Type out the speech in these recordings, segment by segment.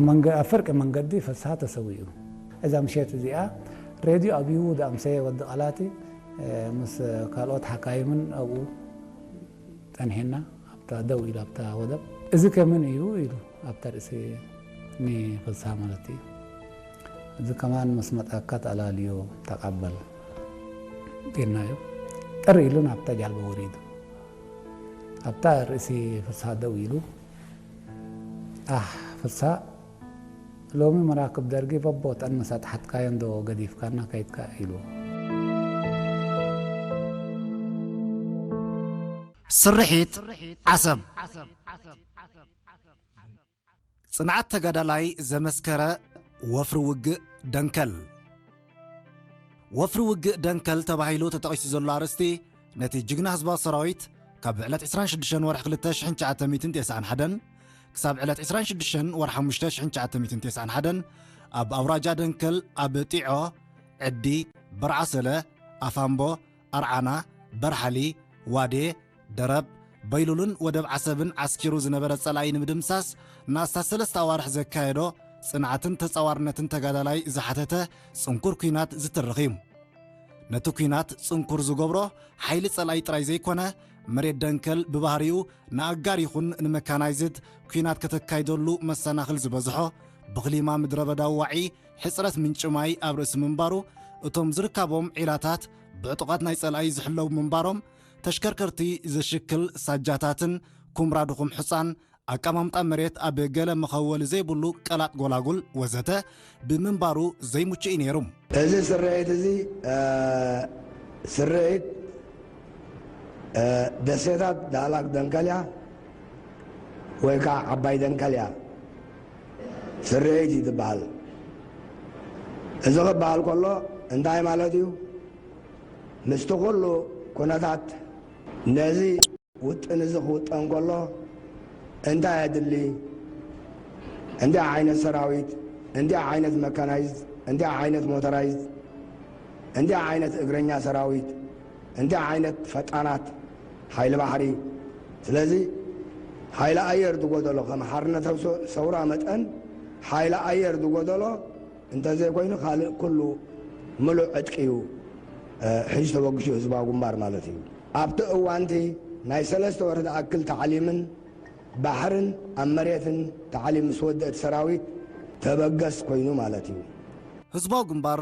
መንገ-፣ ኣብ ፍርቂ መንገዲ ፍስሃ ተሰዊኡ። እዛ ምሸት እዚኣ ሬድዮ ኣብዩ ዝኣምሰየ ወዲ ቃላቲ፣ እ፣ ምስ ካልኦት ሓካይምን ኣብኡ ጸኒሕና፣ ኣብታ ደው ኢሉ ኣብታ ወደብ። "እዚ ከምን እዩ?" ኢሉ ኣብታ ርእሲ ንፍስሃ ማለት እዩ። "እዚ ከማን ምስ መጻካ ተኣላልዮ ተቐበል" ኢልናዮ። ጥር ኢሉ ናብታ ጃልባ ወሪዱ። ኣብታ ርእሲ ፍስሃ ደው ኢሉ፣ "ኣህ ፍስሃ፣ ሎሚ መራክብ ደርጊ በቦ ጠን ምስ ኣጥሓትካየን ዶ ገዲፍካና ከይድካ?" ኢሉ። ስርሒት ዓሰብ። ጽንዓት ተጋዳላይ ዘመስከረ ወፍሪ ውግእ ደንከል። ወፍሪ ውግእ ደንከል ተባሂሉ ተጠቒሱ ዘሎ ኣርእስቲ፣ ነቲ ጅግና ህዝባዊ ሰራዊት ካብ ዕለት ዕስራን ሽዱሽተን ወርሒ ክልተ ሽሕን ትሽዓተ ሚእትን ተስዓን ሓደን ክሳብ ዕለት ዕስራን ሽዱሽተን ወርሒ ሓሙሽተ ሽሕን ትሽዓተ ሚእትን ተስዓን ሓደን ኣብ ኣውራጃ ደንከል፣ ኣብ ጢዖ፣ ዕዲ፣ በርዓሰለ፣ ኣፋምቦ፣ ኣርዓና፣ በርሓሊ፣ ዋዴ፣ ደረብ፣ በይሉልን ወደብ ዓሰብን ዓስኪሩ ዝነበረ ጸላኢ ንምድምሳስ ንኣስታት ሰለስተ ኣዋርሕ ዘካየዶ ጽንዓትን ተጻዋርነትን ተጋዳላይ ዝሓተተ ጽንኩር ኲናት ዝትርኽ እዩ። ነቲ ኲናት ጽንኩር ዝገብሮ ሓይሊ ጸላኢ ጥራይ ዘይኮነ፣ መሬት ደንከል ብባህሪኡ ንኣጋር ይኹን ንመካናይዝድ ኲናት ከተካይደሉ መሰናኽል ዝበዝሖ፣ ብኽሊማ ምድረ በዳዊ ዋዒ ሕጽረት ምንጪ ማይ ኣብ ርእሲ ምንባሩ፣ እቶም ዝርካቦም ዒላታት ብዕጡቓት ናይ ጸላኢ ዝሕለዉ ምንባሮም፣ ተሽከርከርቲ ዘሽክል ሳጃታትን ኩምራ ድኹም ሑጻን፣ ኣቀማምጣ መሬት ኣብ ገለ መኸወሊ ዘይብሉ ቀላጥ ጎላጉል ወዘተ ብምንባሩ ዘይምቹእ እዩ ነይሩ። እዚ ስርሒት እዚ፣ እ፣ ስርሒት፣ እ፣ ደሴታት ዳህላክ ደንከልያ ወይ ከዓ ዓባይ ደንከልያ ስርሒት እዩ ዝበሃል። እዚ ክበሃል ከሎ እንታይ ማለት እዩ? ምስቲ ኩሉ ኩነታት ነዚ ውጥን እዚ ክውጠን ከሎ እንታይ የድሊ? እንታይ ዓይነት ሰራዊት፣ እንታይ ዓይነት መካናይዝድ፣ እንታይ ዓይነት ሞተራይዝድ፣ እንታይ ዓይነት እግረኛ ሰራዊት፣ እንታይ ዓይነት ፈጣናት ሓይሊ ባሕሪ። ስለዚ ሓይሊ ኣየር ዝጎደሎ፣ ከም ሓርነት ሰው-፣ ሰውራ መጠን ሓይሊ ኣየር ዝጎደሎ እንተዘይኮይኑ ካልእ ኩሉ ምሉእ ዕጥቂ እዩ፣ እ፣ ሒዙ ተበግሱ ህዝባዊ ግንባር ማለት እዩ። ኣብቲ እዋንቲ ናይ ሰለስተ ወርሒ ዝኣክል ታዕሊምን ባሕርን ኣብ መሬትን ታዕሊም ምስ ወደእ እቲ ሰራዊት ተበገስ ኮይኑ ማለት እዩ። ህዝባዊ ግንባር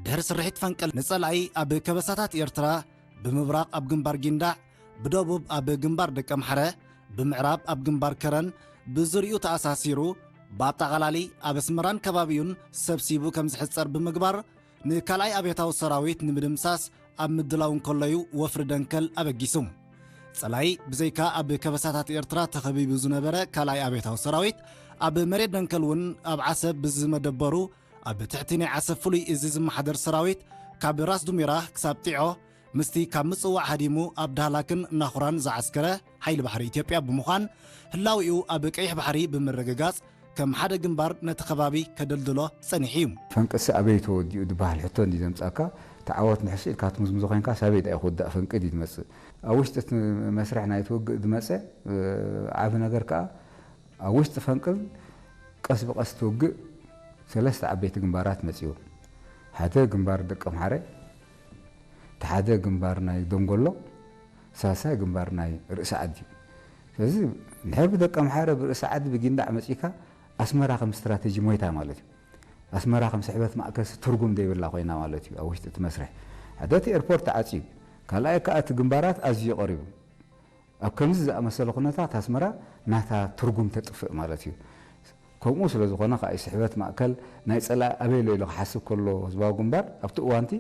ድሕሪ ስርሒት ፈንቅል ንጸላኢ ኣብ ከበሳታት ኤርትራ ብምብራቕ ኣብ ግንባር ጊንዳዕ፣ ብደቡብ ኣብ ግንባር ደቀምሓረ፣ ብምዕራብ ኣብ ግንባር ከረን ብዙርይኡ ተኣሳሲሩ፣ ብኣጠቓላሊ ኣብ ኣስመራን ከባቢኡን ሰብሲቡ ከም ዝሕጸር ብምግባር፣ ንካልኣይ ኣብዮታዊ ሰራዊት ንምድምሳስ ኣብ ምድላው እንከሎ'ዩ ወፍሪ ደንከል ኣበጊሱ። ጸላኢ ብዘይካ ኣብ ከበሳታት ኤርትራ ተኸቢቡ ዝነበረ ካልኣይ ኣብዮታዊ ሰራዊት፣ ኣብ መሬት ደንከል እውን ኣብ ዓሰብ ብዝመደበሩ ኣብ ትሕቲ ናይ ዓሰብ ፍሉይ እዚ ዝመሓደር ሰራዊት ካብ ራስ ዱሜራ ክሳብ ጢዖ ምስቲ ካብ ምጽዋዕ ሃዲሙ ኣብ ዳህላክን ናኹራን ዝዓስከረ ሓይሊ ባሕሪ ኢትዮጵያ ብምዃን፣ ህላዌኡ ኣብ ቀይሕ ባሕሪ ብምርግጋጽ ከም ሓደ ግንባር ነቲ ከባቢ ከደልድሎ ጸኒሑ እዩ። ፈንቅሲ ኣበይ ተወዲኡ ዝበሃል ሕቶ እንዲ ዘምጻካ፣ እቲ ዓወት ንሕስእ ኢልካ ትምዝምዞ ኮይንካ፣ ሳበይ ዳኣ ክውዳእ ፈንቂ ድዩ ትመጽእ? ኣብ ውሽጢ እቲ መስርሕ ናይቲ ውግእ ዝመጸ፣ እ፣ ዓቢ ነገር ከኣ፣ ኣብ ውሽጢ ፈንቅል ቀስ ብቐስ እቲ ውግእ ሰለስተ ዓበይቲ ግንባራት መጺኡ። ሓደ ግንባር ደቀምሓረ፣ እቲ ሓደ ግንባር ናይ ደንጎሎ፣ ሳልሳይ ግንባር ናይ ርእሲ ዓዲ። ስለዚ፣ እንድሕር ብደቀምሓረ፣ ብርእሲ ዓዲ፣ ብጊንዳዕ መጺእካ፣ ኣስመራ ከም ስትራተጂ ሞይታ ማለት እዩ። ኣስመራ ከም ስሕበት ማእከል ትርጉም ዘይብላ ኮይና ማለት እዩ ኣብ ውሽጢ እቲ መስርሕ። ሓደ እቲ ኤርፖርት ተዓጽዩ፣ ካልኣይ ከኣ እቲ ግንባራት ኣዝዩ ቀሪቡ። ኣብ ከምዚ ዝኣመሰለ ኩነታት ኣስመራ ናታ ትርጉም ተጥፍእ ማለት እዩ። ከምኡ ስለ ዝኾነ ከኣ እዩ ስሕበት ማእከል ናይ ጸላኢ ኣበይ ኣሎ ኢሉ ክሓስብ ከሎ ህዝባዊ ግንባር ኣብቲ እዋንቲ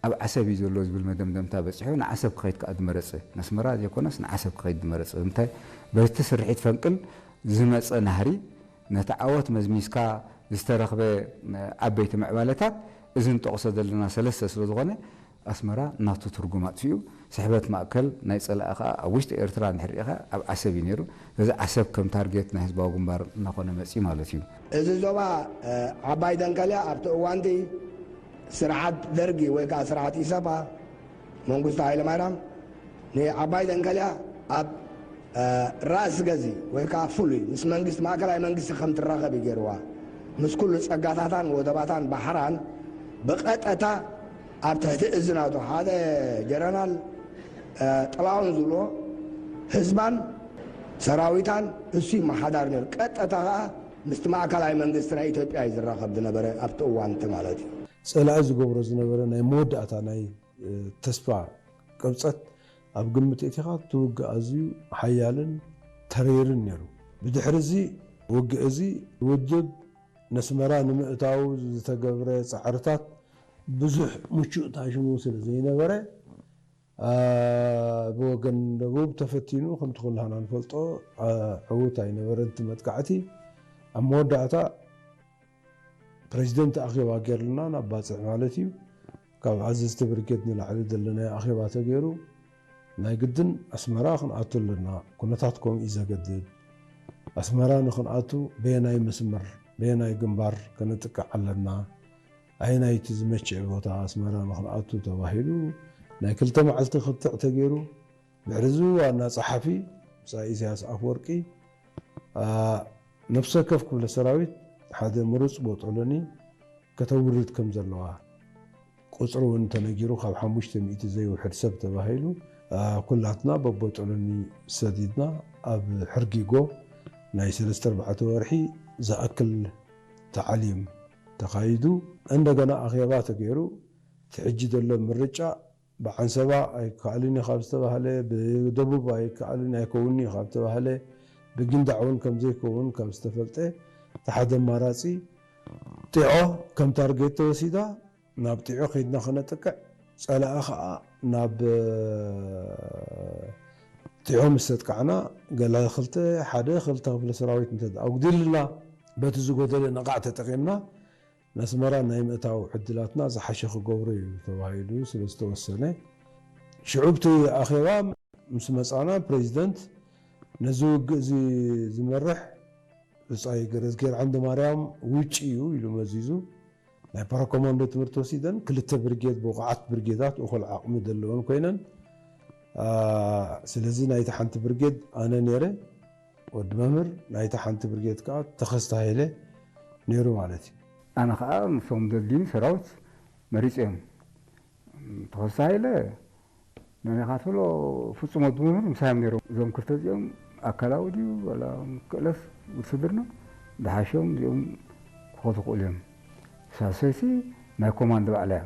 ኣብ ዓሰብ እዩ ዘሎ ዝብል መደምደምታ በጺሑ ንዓሰብ ክኸይድ ከኣ ዝመረጸ። ንኣስመራ ዘይኮነስ ንዓሰብ ክኸይድ ዝመረጸ። ብምንታይ? በቲ ስርሒት ፈንቅል ዝመጸ ናህሪ ነቲ ዓወት መዝሚዝካ ዝተረኽበ ዓበይቲ ምዕባለታት እዚ ንጠቕሶ ዘለና ሰለስተ ስለ ዝኾነ ኣስመራ ናቱ ትርጉም ኣጥፊኡ ስሕበት ማእከል ናይ ጸላኢ ከኣ ኣብ ውሽጢ ኤርትራ እንድሕር ርኢኻ ኣብ ዓሰብ እዩ ነይሩ። ስለዚ ዓሰብ ከም ታርጌት ናይ ህዝባዊ ግንባር እናኾነ መጺኡ ማለት እዩ። እዚ ዞባ፣ እ፣ ዓባይ ደንከልያ ኣብቲ እዋንቲ ስርዓት ደርጊ ወይ ከኣ ስርዓት ኢሰፓ መንግስቱ ሃይለማርያም ንዓባይ ደንከልያ ኣብ ራእሲ ገዚ ወይ ከዓ ፍሉይ ምስ መንግስቲ፣ ማእከላይ መንግስቲ ከም ትራኸብ እዩ ገይርዋ። ምስ ኩሉ ጸጋታታን ወደባታን ባሕራን ብቐጥታ ኣብ ትሕቲ እዝናቱ ሓደ ጀነራል ጥላሁን ዝብሎ ህዝባን ሰራዊታን እሱ ይመሓዳር ነይሩ። ቀጥታ ከዓ ምስቲ ማእከላይ መንግስቲ ናይ ኢትዮጵያ እዩ ዝራኸብ ዝነበረ ኣብቲ እዋን እቲ ማለት እዩ። ጸላኢ ዝገብሮ ዝነበረ ናይ መወዳእታ ናይ ተስፋ ቅብጸት ኣብ ግምት እቲኻ እቲ ውግእ ኣዝዩ ሓያልን ተሪርን ነይሩ። ብድሕሪ እዚ ውግእ እዚ ውድብ ነስመራ ንምእታው ዝተገብረ ጻዕርታት ብዙሕ ምቹእ ታሽሙ ስለ ዘይነበረ፣ ብወገን ደቡብ ተፈቲኑ፣ ከምቲ ኩላህና ንፈልጦ ዕዉት ኣይነበረን እቲ መጥቃዕቲ። ኣብ መወዳእታ ፕሬዚደንት ኣኼባ ገይርልና ናብ ባጽዕ ማለት እዩ። ካብ ኣዘዝቲ ብርጌድ ንላዕሊ ዘለናዮ ኣኼባ ተገይሩ፣ ናይ ግድን ኣስመራ ክንኣቱ ኣለና፣ ኩነታት ከምኡ እዩ ዘገድድ። ኣስመራ ንክንኣቱ በየናይ መስመር፣ በየናይ ግንባር ከነጥቅዕ ኣለና፣ ኣየናይ እቲ ዝመችእ ቦታ ኣስመራ ንክንኣቱ ተባሂሉ ናይ ክልተ መዓልቲ ክትዕ ተገይሩ። ድሕሪ እዚ ዋና ጸሓፊ ብጻይ ኢሳያስ ኣፈወርቂ፣ ነፍሲ ወከፍ ክፍለ ሰራዊት ሓደ ምሩጽ ቦጦሎኒ ከተውርድ ከም ዘለዋ፣ ቁጽሪ እውን ተነጊሩ ካብ ሓሙሽተ ሚእቲ ዘይውሕድ ሰብ ተባሂሉ። ኩላትና በቦጦሎኒ ሰዲድና ኣብ ሕርጊጎ ናይ ሰለስተ ኣርባዕተ ወርሒ ዝኣክል ተዓሊም ተኻይዱ። እንደገና ኣኼባ ተገይሩ። እቲ ሕጂ ዘሎ ምርጫ ብዓንሰባ ኣይከኣልን እዩ ካብ ዝተባህለ፣ ብደቡብ ኣይከኣልን ኣይከውንን እዩ ካብ ዝተባህለ፣ ብጊንዳዕ እውን ከም ዘይከውን ካብ ዝተፈልጠ፣ እቲ ሓደ ኣማራጺ ጢዖ ከም ታርጌት ተወሲዳ፣ ናብ ጢዖ ከይድና ከነጥቅዕ፣ ጸላኢ ኸኣ ናብ ጢዖ ምስ ተጥቃዕና፣ ገለ ክልተ፣ ሓደ ክልተ ክፍለ ሰራዊት እንተ ኣጉዲልና፣ በቲ ዝጎደለ ነቓዕ ተጠቒምና፣ ነስመራ ናይ ምእታው ዕድላትና ዝሓሸ ክገብሮ እዩ ተባሂሉ ስለ ዝተወሰነ፣ ሽዑ ኣብቲ ኣኼባ ምስ መጻና፣ ፕሬዚደንት ነዚ ውግእ እዚ ዝመርሕ ብጻይ ገረዝጌር ዓንደማርያም ውጭ እዩ ኢሉ መዚዙ። ናይ ፓራኮማንዶ ትምህርቲ ወሲደን፣ ክልተ ብርጌድ ብቑዓት ብርጌዳት፣ እኹል ዓቕሚ ዘለወን ኮይነን፣ ስለዚ ናይቲ ሓንቲ ብርጌድ ኣነ ነይረ፣ ወዲ መምህር፣ ናይቲ ሓንቲ ብርጌድ ከኣ ተኸስተ ሃይለ ነይሩ ማለት እዩ። ኣነ ከኣ ምስቶም ዘድልዩኒ ሰራዊት መሪጸ እዮም። ተኸስተ ሃይለ ነኔኻ ትብሎ ፍጹም ወዲ መምህር ምሳዮም ነይሮም። እዞም ክልተ እዚኦም ኣካላዊ ድዩ ዋላ ክእለት ውትድርና ዝሓሾም እዚኦም ክኾኑ ይኽእሉ እዮም። ሳልሰይቲ ናይ ኮማንድ ባዕላ እያ።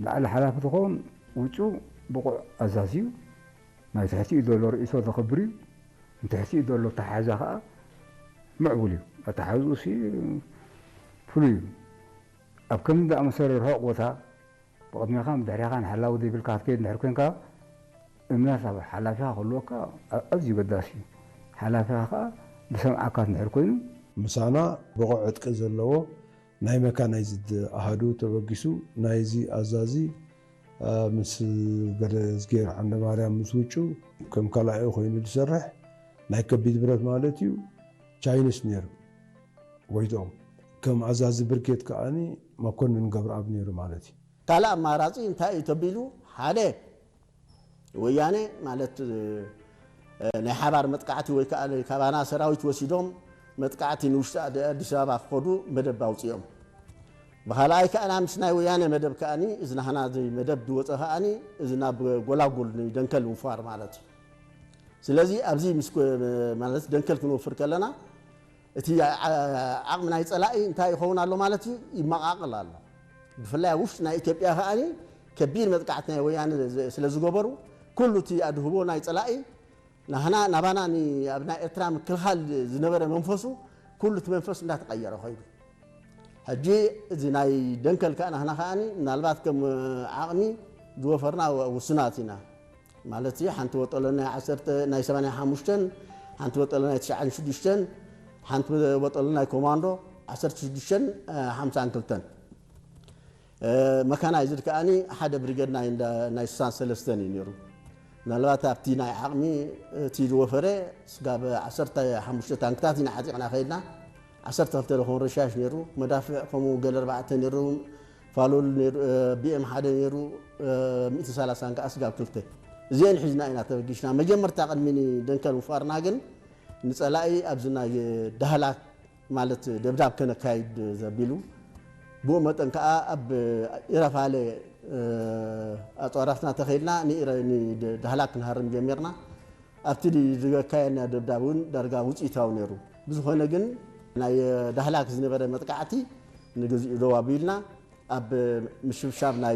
ላዕሊ ሓላፊ ዝኸውን ውጩ ብቑዕ ኣዛዚ እዩ። ናይ ትሕቲኡ ዘሎ ርእይቶ ዘኽብር እዩ። ንትሕቲኡ ዘሎ ኣተሓሕዛ ኸኣ ምዕቡል እዩ። ኣተሓሕዝኡ ሲ ፍሉይ እዩ። ኣብ ከምዚ ዝኣመሰለ ርሑቕ ቦታ ብቕድሜኻን ብድሕሬኻን ሓላዊ ዘይብልካ ክትከይድ እንድሕር ኮይንካ፣ እምነት ኣብ ሓላፊኻ ክህልወካ ኣዝዩ ኣገዳሲ እዩ። ሓላፊኻ ከኣ ዝሰምዓካ እንድሕር ኮይኑ። ምሳና ብቑዕ ዕጥቂ ዘለዎ ናይ መካናይዝድ ኣሃዱ ተበጊሱ፣ ናይዚ ኣዛዚ ምስ ገረዝጌር ዓንደማርያም ምስ ውጩ ከም ካልኣዩ ኮይኑ ዝሰርሕ ናይ ከቢድ ብረት ማለት እዩ፣ ቻይኒስ ነይሩ። ጎይትኦም ከም ኣዛዚ ብርጌድ ከኣኒ መኮንን ገብረኣብ ነይሩ ማለት እዩ። ካልእ ኣማራጺ እንታይ እዩ ተቢሉ፣ ሓደ ወያነ ማለት ናይ ሓባር መጥቃዕቲ ወይ ከዓ ካባና ሰራዊት ወሲዶም መጥቃዕቲ ንውሽጢ ኣዲ ኣዲስ ኣበባ ክኸዱ መደብ ኣውፂኦም። ብኻልኣይ ከኣና ምስ ናይ ወያነ መደብ ከኣኒ እዚ ናህና እዚ መደብ ዝወፀ ከኣኒ እዚ ናብ ጎላጉል ንደንከል ምንፋር ማለት እዩ። ስለዚ ኣብዚ ምስ ኮ- ማለት ደንከል ክንወፍር ከለና እቲ ዓ- ዓቕሚ ናይ ፀላኢ እንታይ ይኸውን ኣሎ ማለት እዩ፣ ይመቓቕል ኣሎ። ብፍላይ ኣብ ውሽጢ ናይ ኢትዮጵያ ከኣኒ ከቢድ መጥቃዕቲ ናይ ወያነ ዝ- ስለ ዝገበሩ ኩሉ እቲ ኣድህቦ ናይ ፀላኢ ናህና ናባና ኒ- ኣብ ናይ ኤርትራ ምክልኻል ዝነበረ መንፈሱ ኩሉ እቲ መንፈስ እንዳተቐየረ ኸይዱ። ሕጂ እዚ ናይ ደንከል ከኣ ናህና ከኣኒ ምናልባት ከም ዓቕሚ ዝወፈርና ውሱናት ኢና። ማለት እዩ ሓንቲ ወጠሎ ናይ ዓሰርተ ናይ ሰማንያ ሓሙሽተን ሓንቲ ወጠሎ ናይ ትሽዓን ሽዱሽተን ሓንቲ ወጠሎ ናይ ኮማንዶ ዓሰርተ ሽዱሽተን ሓምሳን ክልተን መካናይዝድ ከኣኒ ሓደ ብሪገድ ናይ እንዳ- ናይ ስሳን ሰለስተን እዩ ነይሩ። ምናልባት ኣብቲ ናይ ዓቕሚ እቲ ዝወፈረ ስጋብ ዓሰርተ ሓሙሽተ ታንክታት ኢና ዓጢቕና ከይድና። ዓሰርተ ክልተ ዝኾን ረሻሽ ነይሩ፣ መዳፍዕ ከምኡ ገለ ኣርባዕተ ነይሩ፣ ፋሎል ነይሩ፣ እ፣ ቢ ኤም ሓደ ነይሩ፣ እ፣ ሚእቲ ሰላሳን ከኣ ስጋብ ክልተ። እዚአን ሒዝና ኢና ተበጊስና። መጀመርታ ቅድሚ ንደንከል ምፍቃርና ግን ንጸላኢ ኣብዚ ናይ ዳህላክ ማለት ደብዳብ ከነካይድ ዘቢሉ፣ ብኡ መጠን ከኣ ኣብ ኢረፋለ ኣጽዋራትና ተኸይልና ንኢረ-፣ ንዳህላክ ክንሃርም ጀሚርና። ኣብቲ ዝገካየና ደብዳብ እውን ዳርጋ ውፅኢታዊ ነይሩ። ብዝኾነ ግን ናይ ዳህላክ ዝነበረ መጥቃዕቲ ንግዚኡ ደው ኣቢልና ኣብ ምሽብሻብ ናይ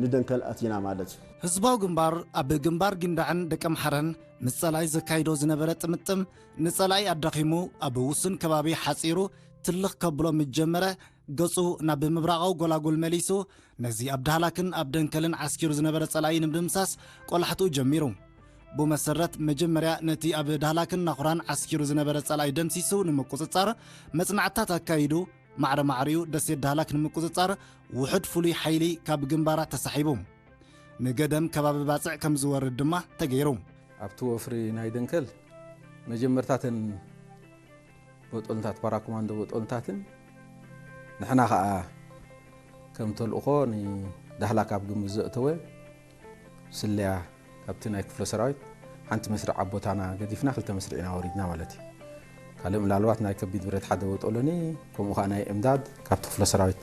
ንደንከል ኣቲና ማለት እዩ። ህዝባዊ ግንባር ኣብ ግንባር ጊንዳዕን ደቀምሓረን ምስ ጸላኢ ዘካይዶ ዝነበረ ጥምጥም ንጸላኢ ኣዳኺሙ ኣብ ውሱን ከባቢ ሓጺሩ ትልኽ ከብሎ ምስ ጀመረ ገጹ ናብ ምብራቓዊ ጎላጉል መሊሱ ነዚ ኣብ ዳህላክን ኣብ ደንከልን ዓስኪሩ ዝነበረ ጸላኢ ንምድምሳስ ቆላሕትኡ ጀሚሩ። ብኡ መሰረት መጀመርያ ነቲ ኣብ ዳህላክን ናኹራን ዓስኪሩ ዝነበረ ጸላኢ ደምሲሱ ንምቁጽጻር መጽናዕትታት ኣካይዱ ማዕረ ማዕሪኡ ደሴት ዳህላክ ንምቁጽጻር ውሑድ ፍሉይ ሓይሊ ካብ ግንባራት ተሳሒቡ ንገደም ከባቢ ባጽዕ ከም ዝወርድ ድማ ተገይሩ። ኣብቲ ወፍሪ ናይ ደንከል መጀመርታተን ቦጦልንታት ፓራኮማንዶ ቦጦልንታትን ንሕና ኸኣ ከም ተልእኾ ንዳህላክ ኣብ ግምት ዘእተወ ስለያ ካብቲ ናይ ክፍለ ሰራዊት ሓንቲ መስርዕ ኣብ ቦታና ገዲፍና ክልተ መስርዕ ኢና ወሪድና ማለት እዩ። ካልእ ምናልባት ናይ ከቢድ ብረት ሓደ ቦጦሎኒ ከምኡ ኸኣ ናይ እምዳድ ካብቲ ክፍለ ሰራዊት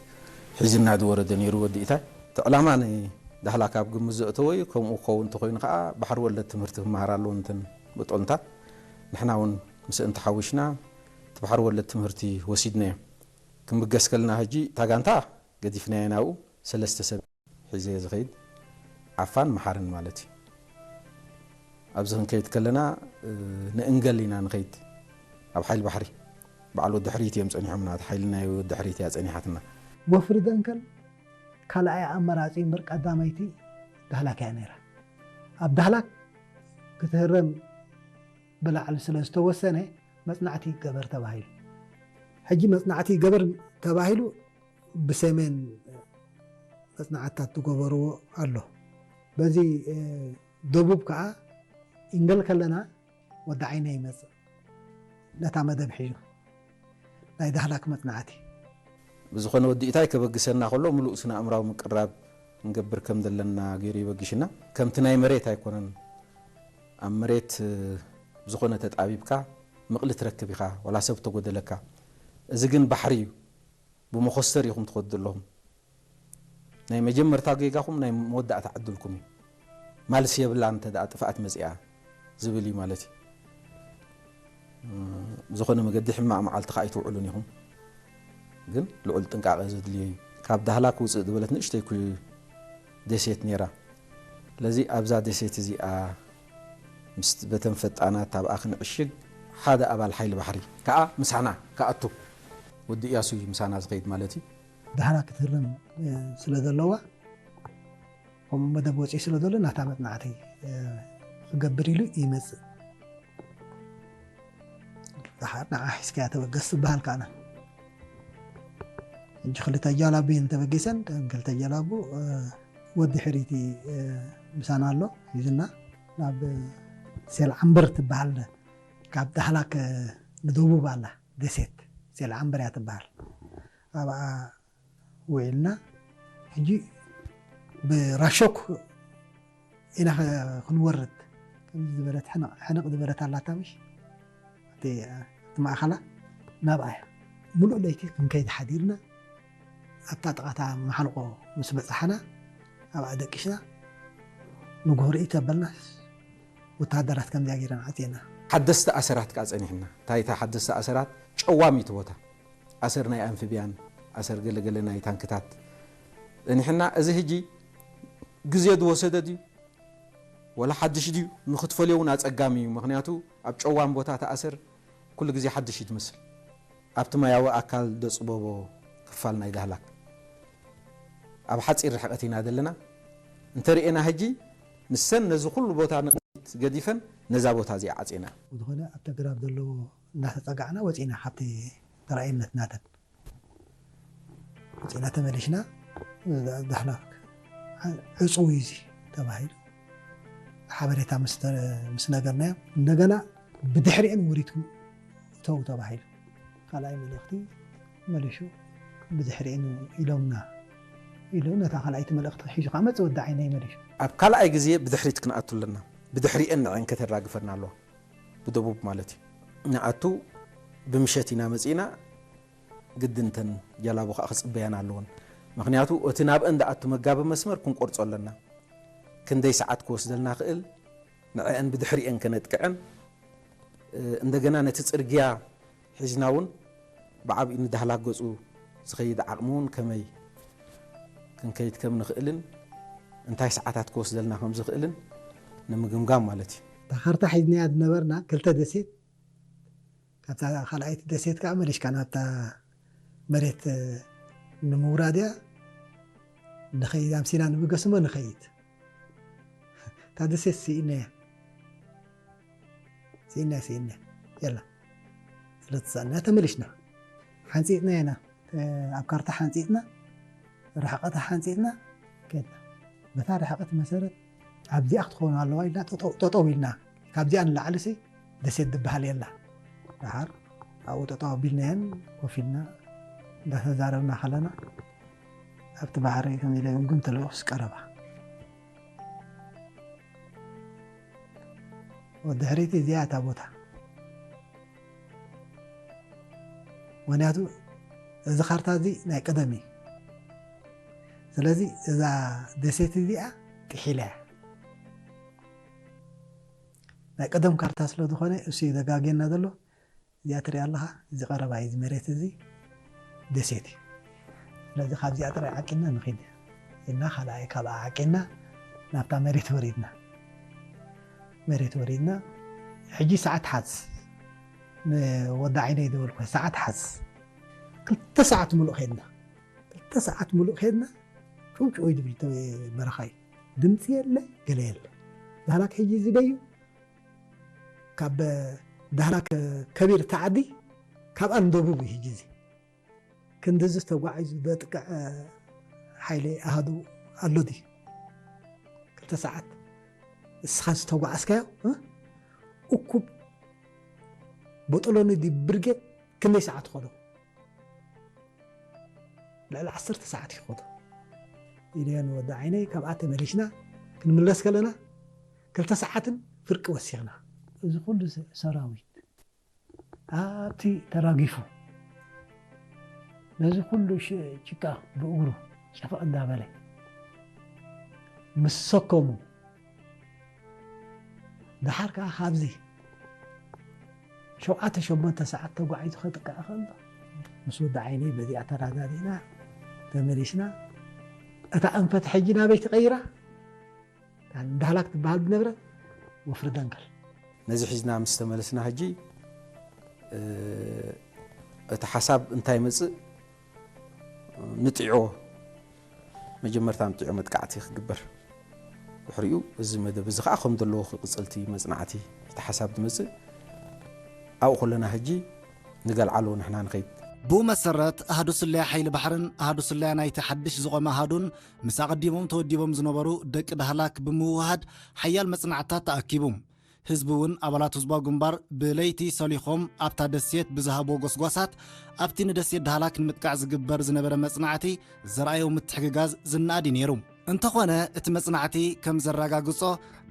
ሒዝና ዝወረደ ነይሩ ወዲ ኢታይ። እቲ ዕላማ ንዳህላክ ኣብ ግምት ዘእተወ እዩ። ከምኡ ክኸውን እንተኾይኑ ኸኣ ባሕሪ ወለድ ትምህርቲ ክመሃር ኣለዎ እንተን ቦጦልንታት ንሕና እውን ምስእን ተሓዊስና እቲ ባሕሪ ወለድ ትምህርቲ ወሲድናዮ። ክምገስ ከለና ሕጂ እታ ጋንታ ገዲፍናዮ ናብኡ ሰለስተ ሰብ ሒዘ ዝኸይድ ዓፋን መሓርን ማለት እዩ። ኣብዚ ክንከይድ ከለና ንእንገል ኢና ንኸይድ። ኣብ ሓይሊ ባሕሪ ባዕሉ ድሕሪት እዮም ጸኒሖምና። እቲ ሓይሊ ናይ ድሕሪት እያ ጸኒሓትና። ወፍሪ ደንከል ካልኣይ ኣመራጺ እምበር ቀዳመይቲ ዳህላክ እያ ነይራ። ኣብ ዳህላክ ክትህረም ብላዕሊ ስለ ዝተወሰነ መጽናዕቲ ይገበር ተባሂሉ። ሕጂ መጽናዕቲ ይገበር ተባሂሉ ብሰሜን መጽናዕትታት ዝገበርዎ ኣሎ። በዚ ደቡብ ከኣ ኢንገል ከለና ወዲ ዓይነ ይመጽእ ነታ መደብ ሒዙ ናይ ዳህላክ መጽናዕቲ። ብዝኾነ ወዲ ኢታይ ከበግሰና ከሎ ምሉእ ስነ ኣእምራዊ ምቅራብ ክንገብር ከም ዘለና ገይሩ ይበግሽና። ከምቲ ናይ መሬት ኣይኮነን። ኣብ መሬት ብዝኾነ ተጣቢብካ ምቕሊ ትረክብ ኢኻ፣ ዋላ ሰብ ተጎደለካ። እዚ ግን ባሕሪ እዩ። ብመኾስተር ኢኹም ትኸዱ ዘለኹም። ናይ መጀመርታ ጌጋኹም ናይ መወዳእታ ዕድልኩም እዩ። ማልስ የብላን እንተ ደኣ ጥፍኣት መጺኣ ዝብል እዩ ማለት እዩ። ብዝኾነ መገዲ ሕማቕ መዓልቲ ከኣ ኣይትውዕሉን ኢኹም። ግን ልዑል ጥንቃቐ ዘድልዮ እዩ። ካብ ዳህላክ ውጽእ ዝበለት ንእሽተይ ኩ-፣ ደሴት ነይራ። ስለዚ ኣብዛ ደሴት እዚኣ ምስ በተን ፈጣናት ኣብኣ ክንዕሽግ ሓደ ኣባል ሓይሊ ባሕሪ ከኣ ምሳና ክኣቱ ወዲ እያሱ እዩ ምሳና ዝኸይድ ማለት እዩ። ዳህላክ ክትህረም ስለ ዘለዋ ከምኡ መደብ ወፂኡ ስለ ዘሎ ናታ መፅናዕቲ ክገብር ኢሉ ይመፅእ። ደሓር ንዓ ሒዝካያ ተበገስ ዝበሃል ከኣና። ሕጂ ክልተ ጃላቡ እየን ተበጊሰን፣ ክልተ ጃላቡ ወዲ ሕሪቲ ምሳና ኣሎ ሒዝና ናብ ሴል ዓምበር ትበሃል ካብ ዳህላክ ንደቡብ ኣላ ደሴት ሴል ዓምበር እያ ትበሃል። ኣብኣ ውዒልና ሕጂ ብራሾክ ኢና ኸ-፣ ክንወርድ ከምዚ ዝበለት ሕንቕ፣ ሕንቕ ዝበለት ኣላታ ምሽ? እቲ፣ እቲ ማእኸላ ናብኣ እያ። ምሉእ ለይቲ ክንከይድ ሓዲርና ኣብታ ጥቓታ መሓልቆ ምስ በጻሕና ኣብኣ ደቂስና ንግሆ ርእይ ተበልና ወተሃደራት ከምዚኣ ገይረን ዓጽየና። ሓደስቲ ኣሰራት ከኣ ጸኒሕና። እንታይ እታ ሓደስቲ ኣሰራት? ጨዋም እዩ እቲ ቦታ። ኣሰር ናይ ኣንፍብያን፣ ኣሰር ገለገለ ናይ ታንክታት ጸኒሕና። እዚ ሕጂ ግዜ ዝወሰደ ድዩ? ወላ ሓድሽ ድዩ? ንኽትፈልዮ እውን ኣጸጋሚ እዩ። ምኽንያቱ ኣብ ጨዋም ቦታ እቲ ኣሰር ኩሉ ግዜ ሓድሽ እዩ ትመስል። ኣብቲ ማያዊ ኣካል ዘጽበቦ ክፋል ናይ ዳህላክ። ኣብ ሓጺር ርሕቀት ኢና ዘለና። እንተርእየና ሕጂ ንሰን ነዚ ኩሉ ቦታ ንቕድሚት ገዲፈን ነዛ ቦታ እዚኣ ዓጺና። ዝኾነ ኣብቲ ኣግራብ ዘለዎ እናተጸጋዕና ወጺእና ካብቲ ተራእየነት ናተን። ወጺእና ተመሊስና ዳህላክ ዕጹው እዩ እዚ ተባሂሉ ሓበሬታ ምስ ተ-፣ ምስ ነገርናዮ እንደገና ብድሕሪአን ወሪድኩም እተው ተባሂሉ። ካልኣይ መልእኽቲ መሊሹ ብድሕሪአን ኢሎምና ኢሉ ነታ ካልኣይቲ መልእኽቲ ሒዙ ከዓ መጽእ ወዲ ዓይነይ መሊሹ። ኣብ ካልኣይ ግዜ ብድሕሪት ክንኣቱ ኣለና። ብድሕሪኤን ንዐን ከተራግፈና ኣለዋ። ብደቡብ ማለት እዩ። ንኣቱ ብምሸት ኢና መጺእና፣ ግድን እተን ጀላቡ ከኣ ክጽበያና ኣለወን። ምኽንያቱ እቲ ናብአን ዝኣቱ መጋቢ መስመር ክንቆርጾ ኣለና። ክንደይ ሰዓት ክወስደልና ክእል፣ ንዐአን ብድሕሪኤን ከነጥቅዐን፣ እ፣ እንደገና ነቲ ጽርግያ ሒዝና እውን ብዓብዪ ንዳህላክ ገጹ ዝኸይድ ዓቕሚ እውን ከመይ ክንከይድ ከም ንኽእልን እንታይ ሰዓታት ክወስደልና ከም ዝኽእልን ንምግምጋም ማለት እዩ። እታ ካርታ ሒዝናያ ዝነበርና ክልተ ደሴት፣ ካብታ ካልኣይቲ ደሴት ከዓ መሊሽካ ናብታ መሬት ንምውራድ እያ። ንኸይድ ኣምሲና ንብገስሞ ንኸይድ። እታ ደሴት ስኢናያ። ስኢናያ፣ ስኢናያ። የላ። ስለ ተሳእና ተመሊሽና። ሓንጺጽና ኢና። እ፣ ኣብ ካርታ ሓንጺጽና፣ ርሕቐታ ሓንጺጽና፣ ከድና። በታ ርሕቐት መሰረት ኣብዚኣ ክትኸውን ኣለዋ ኢልና ጠጠው፣ ጠጠው ኢልና። ካብዚኣ ንላዕሊ ሲ ደሴት ዝበሃል የላ። ደሓር ኣብኡ ጠጠው ኣቢልናየን ኮፍ ኢልና እንዳተዛረብና ከለና ኣብቲ ባሕሪ ከም ኢለ ግምግም ተለኩስ ቀረባ። ወዲ ሕሪቲ እዚኣ እታ ቦታ። ምኽንያቱ እዚ ካርታ እዚ ናይ ቀደም እዩ። ስለዚ እዛ ደሴት እዚኣ ጥሒላ እያ። ናይ ቀደም ካርታ ስለ ዝኾነ እሱ እዩ ዘጋግየና ዘሎ። እዚኣ ትሪኣ ኣለኻ፣ እዚ ቀረባ እዩ፣ እዚ መሬት እዚ ደሴት እዩ። ስለዚ ካብዚኣ ጥራይ ዓቂንና ንኺድ ኢልና፣ ካልኣይ ካብኣ ዓቂንና ናብታ መሬት ወሪድና። መሬት ወሪድና፣ ሕጂ ሰዓት ሓዝ፣ ንወዲ ዓይነይ ዝበልኩ ሰዓት ሓዝ። ክልተ ሰዓት ሙሉእ ኸድና፣ ክልተ ሰዓት ሙሉእ ኸድና፣ ጭው ጭው እዩ ዝብል ተ-፣ በረኻ እዩ። ድምፂ የለ፣ ገለ የለ። ዳህላክ ሕጂ እዚ ደዩ፣ ካብ ዳህላክ ከቢር እታ ዓዲ፣ ካብኣ ንደቡብ እዩ ሕጂ እዚ። ክንድዚ ተጓዒዙ ዘጥቅዕ ሓይሊ ኣሃዱ ኣሎ ድዩ? ክልተ ሰዓት እስኻ ዝተጓዓዝካዮ፣ እ? እኩብ ቦጦሎኒ ድዩ ብርጌድ ክንደይ ሰዓት ይኸዶ? ልዕሊ ዓሰርተ ሰዓት ይኸዶ። ኢለዮ ንወዲ ዓይነይ፣ ካብኣ ተመሊስና ክንምለስ ከለና ክልተ ሰዓትን ፍርቂ ወሲኽና። እዚ ኩሉ ሰ-፣ ሰራዊት ኣብቲ ተራጊፉ፣ ነዚ ኩሉ ሽ-፣ ጭቃ ብእግሩ ጨፈቕ እንዳበለ ምስ ሰከሙ፣ ደሓር ከኣ ካብዚ ሸውዓተ ሸሞንተ ሰዓት ተጓዒዙ ከጥቅዕ ከሎ፣ ምስ ወዲ ዓይነይ በዚኣ ተረዳዲእና ተመሊስና። እታ ኣንፈት ሕጂ ናበይ ተቐይራ? ዳህላክ ትበሃል ዝነበረ ወፍሪ ደንከል። ነዚ ሒዝና ምስ ተመለስና ሕጂ፣ እ፣ እቲ ሓሳብ እንታይ ይመጽእ? ንጥዕዮ፣ መጀመርታ ንጥዕዮ መጥቃዕቲ ክግበር። ድሕሪኡ እዚ መደብ እዚ ኸኣ ከም ዘለዎ ክቕጽል እቲ መጽናዕቲ፣ እቲ ሓሳብ ዝመጽእ ኣብኡ ከለና ሕጂ ንገልዓሎ ንሕና ንኸይድ። ብኡ መሰረት ኣሃዱ ስለያ ሓይሊ ባሕርን ኣሃዱ ስለያ ናይቲ ሓድሽ ዝቖመ ኣሃዱን ምስ ኣቐዲሞም ተወዲቦም ዝነበሩ ደቂ ዳህላክ ብምውህሃድ ሓያል መጽናዕትታት ተኣኪቡ። ህዝቢ እውን ኣባላት ህዝባዊ ግንባር ብለይቲ ሰሊኾም ኣብታ ደሴት ብዝሃብዎ ጎስጓሳት ኣብቲ ንደሴት ዳህላክ ንምጥቃዕ ዝግበር ዝነበረ መጽናዕቲ ዘርኣዮ ምትሕግጋዝ ዝነኣድ እዩ ነይሩ። እንተኾነ እቲ መጽናዕቲ ከም ዘረጋግጾ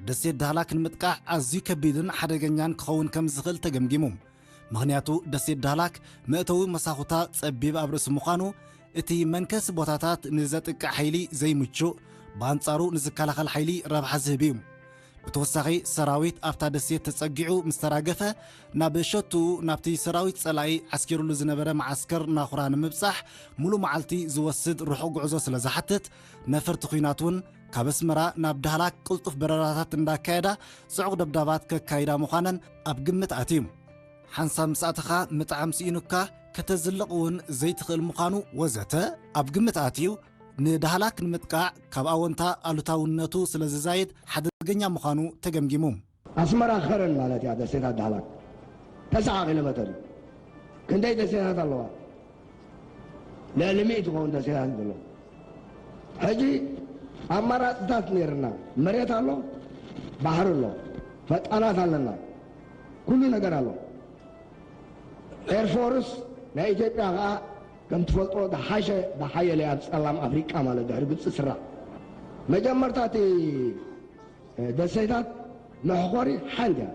ደሴት ዳህላክ ንምጥቃዕ ኣዝዩ ከቢድን ሓደገኛን ክኸውን ከም ዝኽእል ተገምጊሙ። ምኽንያቱ ደሴት ዳህላክ መእተዊ መሳኹታ ጸቢብ ኣብ ርእሲ ምዃኑ እቲ መንከሲ ቦታታት ንዘጥቅዕ ሓይሊ ዘይምቹእ፣ ብኣንጻሩ ንዝከላኸል ሓይሊ ረብሓ ዝህብ እዩ። ብተወሳኺ ሰራዊት ኣብታ ደሴት ተጸጊዑ ምስ ተራገፈ፣ ናብ ሸቱ ናብቲ ሰራዊት ጸላኢ ዓስኪሩሉ ዝነበረ መዓስከር ናኹራ ንምብጻሕ ሙሉ መዓልቲ ዝወስድ ርሑቕ ጉዕዞ ስለ ዝሓትት፣ ነፈርቲ ኲናት እውን ካብ ኣስመራ ናብ ዳህላክ ቅልጡፍ በረራታት እንዳካየዳ ጽዑቕ ደብዳባት ከካይዳ ምዃነን ኣብ ግምት ኣትዩ። ሓንሳብ ምስ ኣተኻ ምጥዓም ስኢኑካ፣ ከተዝልቕ እውን ዘይትኽእል ምዃኑ ወዘተ ኣብ ግምት ኣትዩ፣ ንዳህላክ ንምጥቃዕ ካብ ኣወንታ ኣሉታውነቱ ስለ ዝዛይድ ሓደገኛ ምዃኑ ተገምጊሙ። ኣስመራ ከረን ማለት እያ ደሴታት ዳህላክ። ተስዓ ኪሎ ሜተር እዩ። ክንደይ ደሴታት ኣለዋ? ልዕሊ ሚእቲ ዝኸውን ደሴታት እዩ ዘለዎ። ሕጂ ኣማራፅታት ነይርና፣ መሬት ኣሎ፣ ባሕሪ ኣሎ፣ ፈጣናት ኣለና፣ ኩሉ ነገር ኣሎ። ኤርፎርስ ናይ ኢትዮጵያ ከዓ ከም ትፈልጦ ዝሓሸ ዝሓየለ ኣብ ፀላም ኣፍሪቃ ማለት ድሕሪ ግብፂ ስራዕ። መጀመርታ እቲ ደሴታት መሕኾሪ ሓንቲ እያ።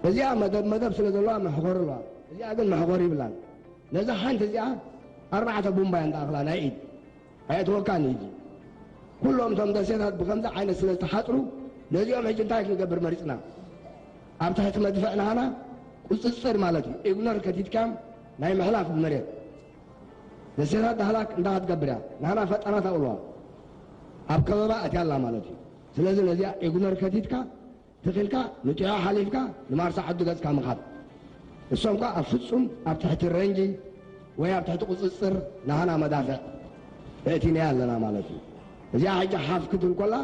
እዚኣ መደብ መደብ ስለ ዘለዋ መሕኾሪ ኣለዋ። እዚኣ ግን መሕኾሪ ይብላን። ነዛ ሓንቲ እዚኣ ኣርባዕተ ቡምባ እያ እንዳኣኽላ ናይ ኢድ ኣየእትወካን እዩ። ኩሎም እቶም ደሴታት ብከምዚ ዓይነት ስለ ዝተሓፅሩ ነዚኦም ሕጂ እንታይ ክንገብር መሪፅና? ኣብ ትሕቲ መድፍዕ ናህና ቁፅፅር ማለት እዩ። ኢግኖር ከቲትካም ናይ ምሕላፍ መሬት ደሴታት ዳህላክ እንታይ ክትገብር እያ? ናህና ፈጠራ ታውለዋ ኣብ ከበባ እትያላ ማለት እዩ። ስለዚ ነዚኣ ኢግኖር ከቲትካ ትኽልካ ንጢዖ ሓሊፍካ ንማርሳ ዓዲ ገጽካ ምኻድ። እሶም ከኣ ኣብ ፍጹም ኣብ ትሕቲ ረንጂ ወይ ኣብ ትሕቲ ቁጽጽር ናህና መዳፍዕ እእቲናያ ኣለና ማለት እዩ። እዚኣ ሕጂ ሓፍ ክትብል ኮላ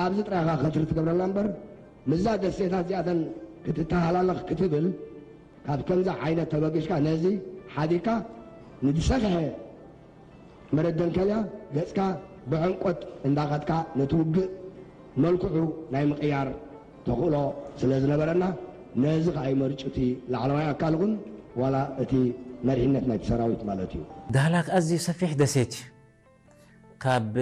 ኣብዚ ጥራይኻ ከትሪ ትገብረላ እምበር ምዛ ደሴታት እዚኣተን ክትተሃላለኽ ክትብል ካብ ከምዚ ዓይነት ተበጊሽካ ነዚ ሓዲግካ ንዝሰፍሐ መረደንከልያ ገጽካ ብዕምቆት እንዳኸድካ ነቲ ውግእ መልክዑ ናይ ምቕያር ተኽእሎ ስለ ዝነበረና ነዚ ከኣ ይመርጩ እቲ ላዕለዋይ ኣካል ኹን ዋላ እቲ መሪሕነት ናይቲ ሰራዊት ማለት እዩ። ዳህላክ ኣዝዩ ሰፊሕ ደሴት እዩ። ካብ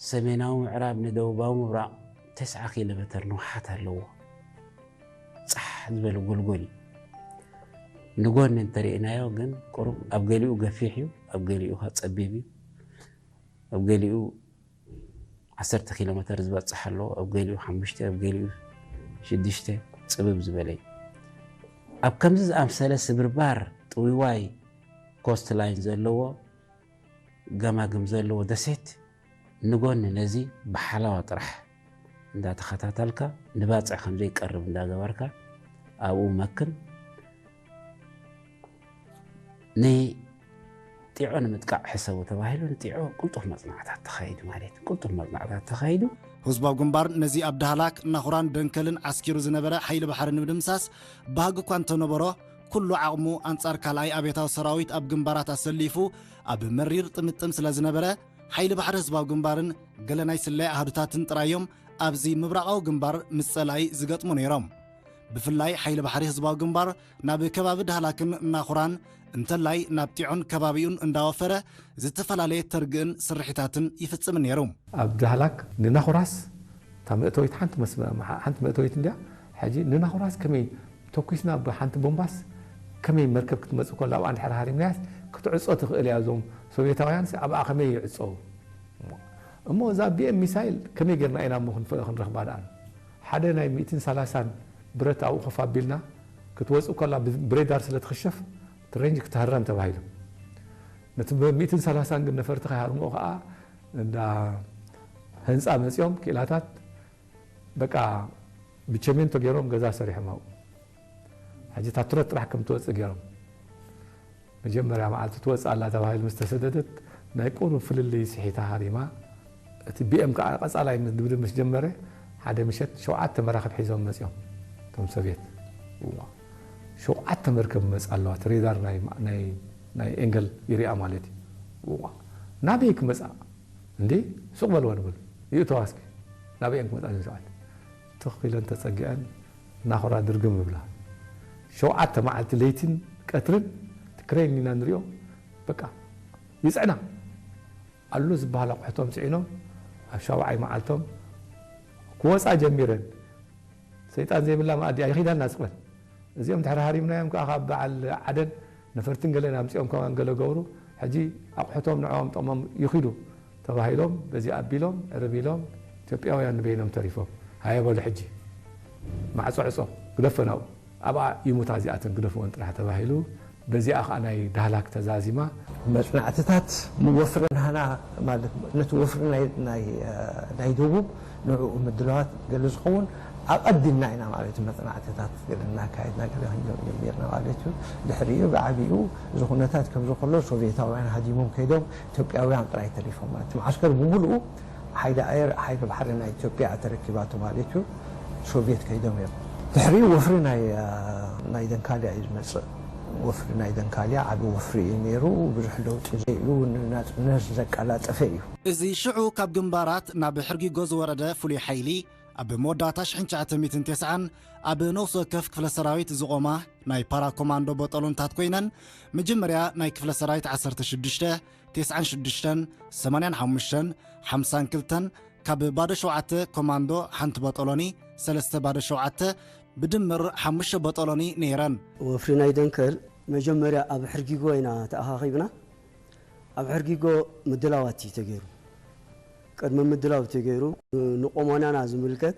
ሰሜናዊ ምዕራብ ንደቡባዊ ምብራቕ ተስዓ ኪሎ ሜተር ንውሓት ኣለዎ። ጻሕ ዝበለ ጎልጎል እዩ። ንጎኒ እንተሪእናዮ ግን ቁሩብ ኣብ ገሊኡ ገፊሕ እዩ፣ ኣብ ገሊኡ ከኣ ጸቢብ እዩ። ኣብ ገሊኡ ዓሰርተ ኪሎ ሜተር ዝበጽሕ ኣለዎ፣ ኣብ ገሊኡ ሓሙሽተ፣ ኣብ ገሊኡ ሽዱሽተ ጽብብ ዝበለ እዩ። ኣብ ከምዚ ዝኣምሰለ ስብርባር ጥውይዋይ ኮስት ላይን ዘለዎ ገማግም ዘለዎ ደሴት ንጎኒ ነዚ ብሓላዋ ጥራሕ እንዳተኸታተልካ ንባጽዕ ከም ዘይቀርብ እንዳገበርካ ኣብኡ መክን። ንጢዖ ንምጥቃዕ ሕሰቡ ተባሂሉ ንጢዖ ቅልጡፍ መጽናዕታት ተኻይዱ ማለት እዩ። ቅልጡፍ መጽናዕታት ተኻይዱ። ህዝባዊ ግንባር ነዚ ኣብ ዳህላክ፣ ናኹራን ደንከልን ዓስኪሩ ዝነበረ ሓይሊ ባሕሪ ንምድምሳስ ባህጊ እኳ እንተነበሮ፣ ኩሉ ዓቕሙ ኣንጻር ካልኣይ ኣብዮታዊ ሰራዊት ኣብ ግንባራት ኣሰሊፉ ኣብ መሪር ጥምጥም ስለ ዝነበረ፣ ሓይሊ ባሕሪ ህዝባዊ ግንባርን ገለ ናይ ስለያ ኣሃዱታትን ጥራይ እዮም ኣብዚ ምብራቓዊ ግንባር ምስ ጸላኢ ዝገጥሙ ነይሮም። ብፍላይ ሓይሊ ባሕሪ ህዝባዊ ግንባር ናብ ከባቢ ዳህላክን ናኹራን እንተላይ ናብ ጢዖን ከባቢኡን እንዳወፈረ ዝተፈላለየ ተርግእን ስርሒታትን ይፍጽምን ነይሩ። ኣብ ዳህላክ ንናኹራስ እታ መእተዊት ሓንቲ መስመ ሓንቲ መእተዊት እንድያ። ሕጂ ንናኹራስ ከመይ ተኩስና ብሓንቲ ቦምባስ ከመይ መርከብ ክትመጽእ ከላ ኣብኣ እንድሕር ሃሪምናያስ ክትዕጾ ትኽእል እያ። እዞም ሶቪየታውያንስ ኣብኣ ከመይ ይዕጸው? እሞ እዛ ቢኤም ሚሳይል ከመይ ጌርና ኢና እሞ ክንረኽባ ደኣ? ሓደ ናይ ሚእትን ሰላሳን ብረት ኣብኡ ኮፍ ኣቢልና ክትወጽእ ከላ ብሬዳር ስለ ትኽሸፍ እቲ ሬንጅ ክትህረም ተባሂሉ። ነቲ ሚእትን ሰላሳን ግን ነፈርቲ ከይሃርምኦ ከኣ እንዳ ህንጻ መጺኦም ክኢላታት በቃ ብቸሜንቶ ገይሮም ገዛ ሰሪሖም ኣብኡ። ሕጂ እታ ትረት ጥራሕ ከም ትወጽእ ገይሮም። መጀመርያ መዓልቲ ትወጽእ ኣላ ተባሂሉ ምስ ተሰደደት ናይ ቁሩብ ፍልልይ ስሒታ ሃሪማ። እቲ ቢኤም ከዓ ቀጻላይ ድብድብ ምስ ጀመረ ሓደ ምሸት ሸውዓተ መራኽብ ሒዞም መጺኦም እቶም ሶቭየት። እዋ ሸውዓተ መርከብ መጻ ኣለዋ እቲ ሬዳር ናይ ናይ ናይ ኤንገል ይሪኣ ማለት እዩ። እዋ ናበይ ክመጻ እንዴ ሱቕ በልዋ ንብል ይእተዋ እስኪ ናበይ እየን ክመጻ እዘን ሸውዓተ ትኽ ኢለን ተጸጊዐን ናኹራ ድርግም ይብላ። ሸውዓተ መዓልቲ ለይትን ቀትርን እቲ ክሬን ኢና ንሪኦ በቃ ይጽዕና ኣሉ ዝበሃል ኣቑሑቶም ጽዒኖም ኣብ ሻውዓይ መዓልቶም ክወጻ ጀሚረን ሰይጣን ዘይብላ መኣዲ ኣይኺዳና ስቕበል እዚኦም ድሕሪ ሃሪምናዮም ከዓ ካብ በዓል ዓደን ነፈርትን ገለን ኣምጺኦም ከማን ገለ ገብሩ ሕጂ ኣቑሑቶም ንዕኦም ጠቕሞም ይኺዱ ተባሂሎም በዚ ኣቢሎም ዕርብ ኢሎም ኢትዮጵያውያን ንበይኖም ተሪፎም ሃየ በሉ ሕጂ ማዕጾ ዕጾ ግደፈን ኣብኡ ኣብኣ ይሙታ እዚኣተን ግደፍወን ጥራሕ ተባሂሉ በዚኣ ከዓ ናይ ዳህላክ ተዛዚማ። መፅናዕትታት ንወፍሪ ናህና ማለት ነቲ ወፍሪ ናይ ደቡብ ንዕኡ ምድላዋት ገለ ዝኸውን ኣቐዲምና ኢና ማለት እዩ መፅናዕትታት ገለ እናካየድና ገለ ክንገብር ጀሚርና ማለት እዩ። ድሕሪኡ ብዓብይኡ እዚ ኩነታት ከምዚ ከሎ ሶቪየታውያን ሃዲሞም ከይዶም ኢትዮጵያውያን ጥራይ ተሪፎም ማለት እዩ። መዓስከር ብምሉኡ ሓይሊ ኣየር ሓይሊ ባሕሪ ናይ ኢትዮጵያ ተረኪባቶ ማለት እዩ። ሶቪየት ከይዶም እዮም። ድሕሪኡ ወፍሪ ናይ ደንካልያ እዩ ዝመፅእ። ወፍሪ ናይ ደንካልያ ዓቢ ወፍሪ እዩ ነይሩ። ብዙሕ ለውጢ ዘይብሉ ንናፅነት ዘቀላጠፈ እዩ። እዚ ሽዑ ካብ ግንባራት ናብ ሕርጊጎ ዝወረደ ፍሉይ ሓይሊ ኣብ መወዳእታ ሽሕን ትሽዓተ ሚእትን ተስዓን ኣብ ነፍሲ ወከፍ ክፍለ ሰራዊት ዝቖማ ናይ ፓራ ኮማንዶ ቦጠሎንታት ኮይነን መጀመርያ ናይ ክፍለ ሰራዊት ዓሰርተ ሽዱሽተ፣ ተስዓን ሽዱሽተን፣ ሰማንያን ሓሙሽተን፣ ሓምሳን ክልተን፣ ካብ ባዶ ሸውዓተ ኮማንዶ ሓንቲ ቦጦሎኒ፣ ሰለስተ ባዶ ሸውዓተ፣ ብድምር ሓሙሽተ ቦጦሎኒ ነይረን። ወፍሪ ናይ ደንከል መጀመርያ ኣብ ሕርጊጎ ኢና ተኣኻኺብና። ኣብ ሕርጊጎ ምድላዋት እዩ ተገይሩ። ቅድሚ ምድላው ተገይሩ፣ ንቆሞናና ዝምልከት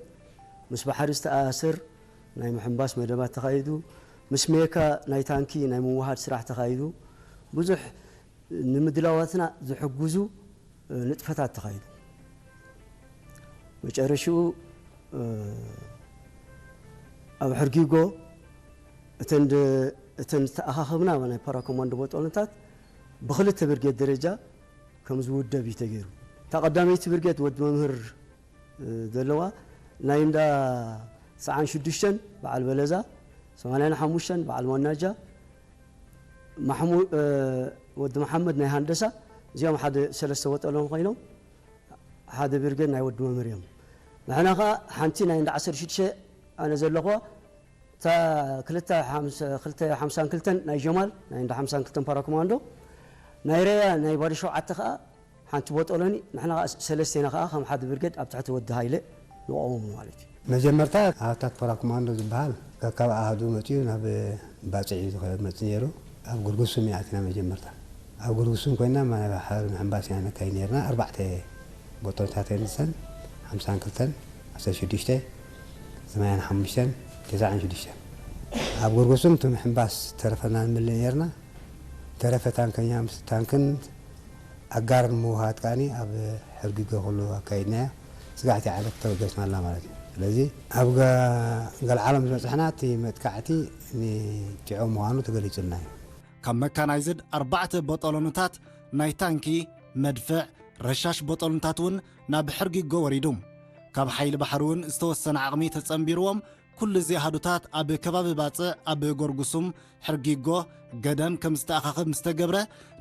ምስ ባሕሪ ዝተኣሳሰር ናይ ምሕንባስ መደባት ተኻይዱ፣ ምስ ሜካ ናይ ታንኪ ናይ ምውሃድ ስራሕ ተኻይዱ፣ ብዙሕ ንምድላዋትና ዝሕግዙ ንጥፈታት ተኻይዱ። መጨረሽኡ ኣብ ሕርጊጎ እተን ድ-፣ እተን ዝተኣኻኸብና ናይ ፓራኮማንዶ ቦጦሎንታት ብክልተ ብርጌድ ደረጃ ከም ዝውደብ እዩ ተገይሩ። እታ ቀዳመይቲ ብርጌድ ወዲ መምህር ዘለዋ ናይ እንዳ ሰዓን ሽዱሽተን በዓል በለዛ፣ ሰማንያን ሓሙሽተን በዓል ማናጃ፣ ማሕሙ-፣ እ፣ ወዲ መሓመድ ናይ ሃንደሳ፣ እዚኦም ሓደ ሰለስተ ወጠሎም ኮይኖም ሓደ ብርጌድ ናይ ወዲ መምህር እዮም። ንሕና ኸዓ ሓንቲ ናይ እንዳ ዓሰርተ ሽዱሽተ ኣነ ዘለኹዋ፣ እታ ክልተ ሓምሳ-፣ ክልተ ሓምሳን ክልተን ናይ ጀማል፣ ናይ እንዳ ሓምሳን ክልተን ፓራኮማንዶ፣ ናይ ረያ ናይ ባዶ ሸውዓተ ኸዓ ሓንቲ ቦጦሎኒ፣ ንሕና ኸዓ ሰለስቴና ኸዓ ከም ሓደ ብርጌድ ኣብ ትሕቲ ወዲ ሃይለ ንቆሞም ማለት እዩ። መጀመርታ ኣሃታት ፓራኮማንዶ ዝበሃል ካብ ኣሃዱ መፂኡ ናብ ባፅዕ እዩ ዝኸ-፣ መፅእ ነይሩ። ኣብ ጉርጉሱም ኢና ኣቲና መጀመርታ። ኣብ ጉርጉሱም ኮይና ማይ ባሕሪ ምሕንባስ ኢና ነካይድ ነይርና። ኣርባዕተ ቦጦሎንታት ኣይንሰን፣ ሓምሳን ክልተን፣ ዓሰርተ ሽዱሽተ፣ ሰማንያን ሓሙሽተን፣ ተስዓን ሽዱሽተን። ኣብ ጉርጉሱም እቲ ምሕንባስ ተረፈና ንምልእ ነይርና። ተረፈ ታንከኛ ምስ ታንክን ኣጋር ንምውሃድ ከኣኒ ኣብ ሕርጊጎ ኩሉ ኣካይድናዮ። ስጋዕቲ ዓለት ተበገስናላ ማለት እዩ። ስለዚ ኣብ ገ-፣ ገልዓሎም ዝበፅሕና እቲ መጥቃዕቲ ንቲዖ ምዃኑ ተገሊጹልና እዩ። ካብ መካናይዝድ ኣርባዕተ ቦጦሎንታት ናይ ታንኪ፣ መድፍዕ፣ ረሻሽ ቦጦሎንታት እውን ናብ ሕርጊጎ ወሪዱ። ካብ ሓይሊ ባሕሪ እውን ዝተወሰነ ዓቕሚ ተጸንቢርዎም ኩሉ እዚ ኣሃዱታት ኣብ ከባቢ ባጽዕ ኣብ ጎርጉሱም፣ ሕርጊጎ፣ ገደም ከም ዝተኣኻኸብ ምስ ተገብረ፣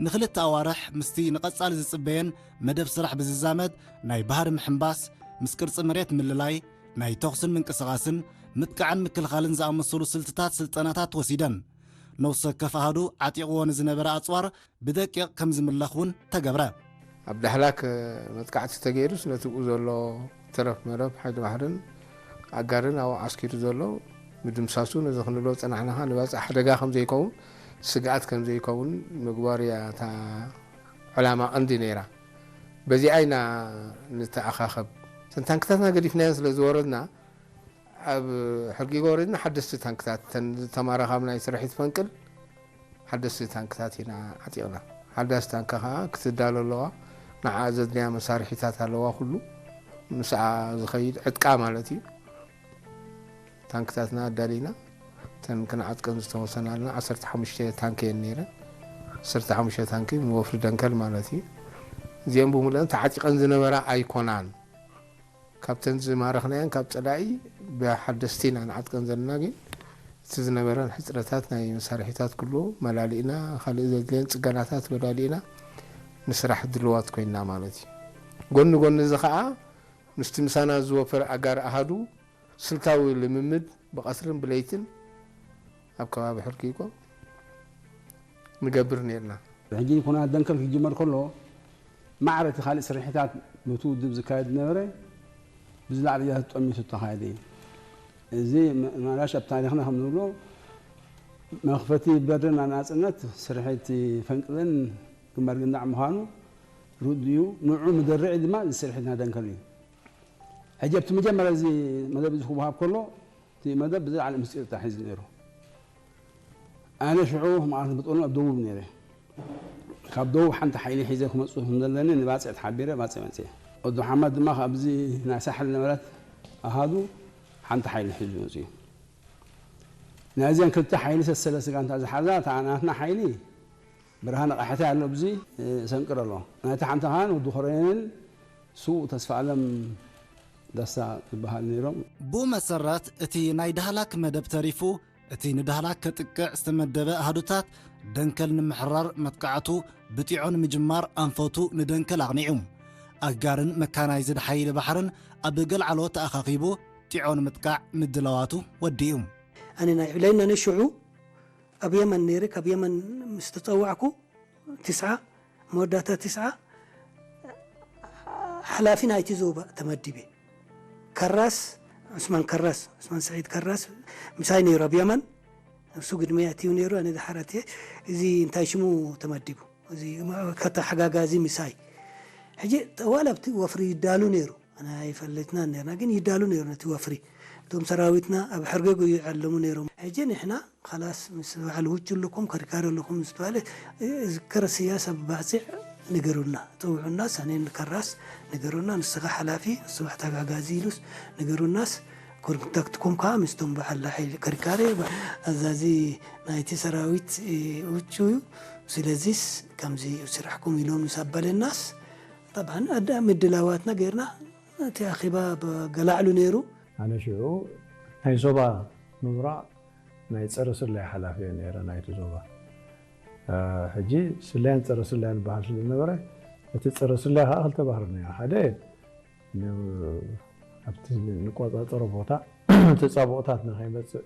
ንኽልተ ኣዋርሕ ምስቲ ንቐጻሊ ዝጽበየን መደብ ስራሕ ብዝዛመድ ናይ ባህሪ ምሕንባስ፣ ምስ ቅርጺ መሬት ምልላይ፣ ናይ ተኹስን ምንቅስቓስን፣ ምጥቃዕን ምክልኻልን ዝኣመሰሉ ስልትታት ስልጠናታት ወሲደን። ነፍሲ ወከፍ ኣሃዱ ዓጢቕዎ ንዝነበረ ኣጽዋር ብደቂቕ ከም ዝምለኽ እውን ተገብረ። ኣብ ዳህላክ መጥቃዕቲ ተገይሩስ ነቲ ብኡ ዘሎ ተረፍ መረፍ ሓይሊ ባሕርን ኣጋርን ኣብኡ ዓስኪሩ ዘሎ ምድምሳሱ ነዚ ክንብሎ ዝጸናሕና ኸኣ ንባጽዕ ሓደጋ ከም ዘይከውን ስግኣት ከም ዘይከውን ምግባር እያ እታ ዕላማ ቀንዲ ነይራ። በዚኣ ኢና ንተኣኻኸብ። እተን ታንክታትና ገዲፍናየን ስለ ዝወረድና ኣብ ሕርጊጎ ወሪድና ሓደስቲ ታንክታት፣ እተን ዝተማረኻ ኣብ ናይ ስርሒት ፈንቅል ሓደስቲ ታንክታት ኢና ዓጢቕና። ሓዳስ ታንኪ ከኣ ክትዳሎ ኣለዋ። ንዓ ዘድልያ መሳርሒታት ኣለዋ። ኩሉ ምስኣ ዝኸይድ ዕጥቃ ማለት እዩ። ታንክታትና ኣዳሊና፣ እተን ክንዓጥቀን ዝተወሰናልና ዓሰርተ ሓሙሽተ ታንኪ እየን ነይረን። ዓሰርተ ሓሙሽተ ታንኪ ንወፍሪ ደንከል ማለት እዩ። እዚአን ብምሉአን ተዓጢቐን ዝነበራ ኣይኮናን። ካብተን ዝማረኽናየን ካብ ጸላኢ ብሓደስቲ ኢና ንዓጥቀን ዘለና፣ ግን እቲ ዝነበረን ሕጽረታት ናይ መሳርሒታት ኩሉ መላሊእና፣ ካልእ ዘድልየን ጽገናታት መላሊእና ንስራሕ ድልዋት ኮይንና ማለት እዩ። ጎኒ ጎኒ እዚ ኸኣ ምስቲ ምሳና ዝወፈረ ኣጋር ኣሃዱ ስልታዊ ልምምድ ብቐትርን ብለይትን ኣብ ከባቢ ሕርጊጎ ንገብር ነይርና። ሕጂ ኩናት ደንከል ክጅመር ከሎ ማዕረ እቲ ካልእ ስርሒታት ነቲ ውድብ ዝካየድ ዝነበረ ብዝላዕሊ እያ ተጠሚቱ ዝተኻየደ እዩ። እዚ ም-፣ ምናልባሽ ኣብ ታሪኽና ከም ንብሎ መኽፈቲ በርን ናጽነት ስርሒት ፈንቅልን ግንባር ግንዳዕ ምዃኑ ርዱእ እዩ። ንዑ ምድርዒ ድማ እዚ ስርሒት ናይ ደንከል እዩ። ሕጂ ኣብቲ መጀመርያ እዚ መደብ እዚ ክወሃብ ከሎ እቲ መደብ ብዝለዓለ ምስጢር ተታሒዙ ነይሩ። ኣነ ሽዑ ማለት ብጥኑ ኣብ ደቡብ ነይረ። ካብ ደቡብ ሓንቲ ሓይሊ ሒዘ ክመጽእ ከም ዘለኒ ንባጽዕ ተሓቢረ ባጽዕ መጽየ። ወዲ ሓማድ ድማ ካብዚ ናይ ሳሕል ነበረት ኣሃዱ ሓንቲ ሓይሊ ሒዙ መጽዩ። ናይዘን ክልተ ሓይሊ ሰሰለ ስጋንታ ዝሓዛ እታ ናትና ሓይሊ ብርሃነ ቃሕታይ ኣሎ፣ ብዚ ሰንቅር ኣሎ። ናይቲ ሓንቲ ኻን ወዲ ኮረንን ስዉእ ተስፋኣለም ደስታ ዝበሃል ነይሮም። ብኡ መሰረት እቲ ናይ ዳህላክ መደብ ተሪፉ፣ እቲ ንዳህላክ ከጥቅዕ ዝተመደበ ኣሃዱታት ደንከል ንምሕራር መጥቃዕቱ ብጢዖ ንምጅማር ኣንፈቱ ንደንከል ኣቕኒዑ። ኣጋርን መካናይዝድ ሓይሊ ባሕርን ኣብ ገልዓሎ ተኣኻኺቡ ጢዖ ንምጥቃዕ ምድላዋቱ ወዲኡ። ኣነ ናይ ዕብለይና ነሽዑ ኣብ የመን ነይረ፣ ካብ የመን ምስ ተጸዋዕኩ ትስዓ፣ መወዳእታ ትስዓ፣ ሓላፊ ናይቲ ዞባ ተመዲበ። ከራስ፣ ዑስማን ከራስ፣ ዑስማን ስዒድ ከራስ ምሳይ ነይሩ ኣብ የመን። እሱ ግድመይ ኣትዩ ነይሩ፣ ኣነ ድሓር ኣትየ። እዚ እንታይ ሽሙ ተመዲቡ፣ እዚ ከተሓጋጋዚ ምሳይ። ሕጂ ዋላ ኣብቲ ወፍሪ ይዳሉ ነይሩ፣ ኣነ ኣይፈልጥናን ነርና፣ ግን ይዳሉ ነይሩ ነቲ ወፍሪ። እቶም ሰራዊትና ኣብ ሕርገጎ ይዓለሙ ነይሮም። ሕጂ ንሕና ኻላስ ምስ በዓል ውጭ ኣለኩም፣ ከሪካሪ ኣለኩም ምስ በሃለ፣ እዚ ከረስያ ሰብ ባጽዕ ንገሩና፣ ጽውዑና፣ ሳኔን ከራስ ንገሩና፣ ንስኻ ሓላፊ፣ ንስኻ ተጋጋዚ ኢሉስ ንገሩናስ፣ ኮንታክትኩም ከኣ ምስቶም በዓል ሓይሊ ከሪካሪ፣ ኣዛዚ ናይቲ ሰራዊት፣ እ፣ ውጭ እዩ። ስለዚስ ከምዚ እዩ ስራሕኩም ኢሎም ምስ ኣበለናስ፣ ጠብዓን ኣዳ ምድላዋትና ጌርና፣ እቲ ኣኼባ ብ-፣ ገላዕሉ ነይሩ። ኣነ ሽዑ ናይ ዞባ ምብራቕ ናይ ጸረ ስለያ ሓላፊ እየ ነይረ ናይቲ ዞባ። እ፣ ሕጂ ስለያን ጸረ ስለያን ዝበሃል ስለ ዝነበረ፣ እቲ ጸረ ስለያ ከኣ ክልተ ባህሪ ነይሩ። ሓደ ን-፣ ኣብቲ ንቆጻጸሮ ቦታ ተጻብኦታት ንኸይመጽእ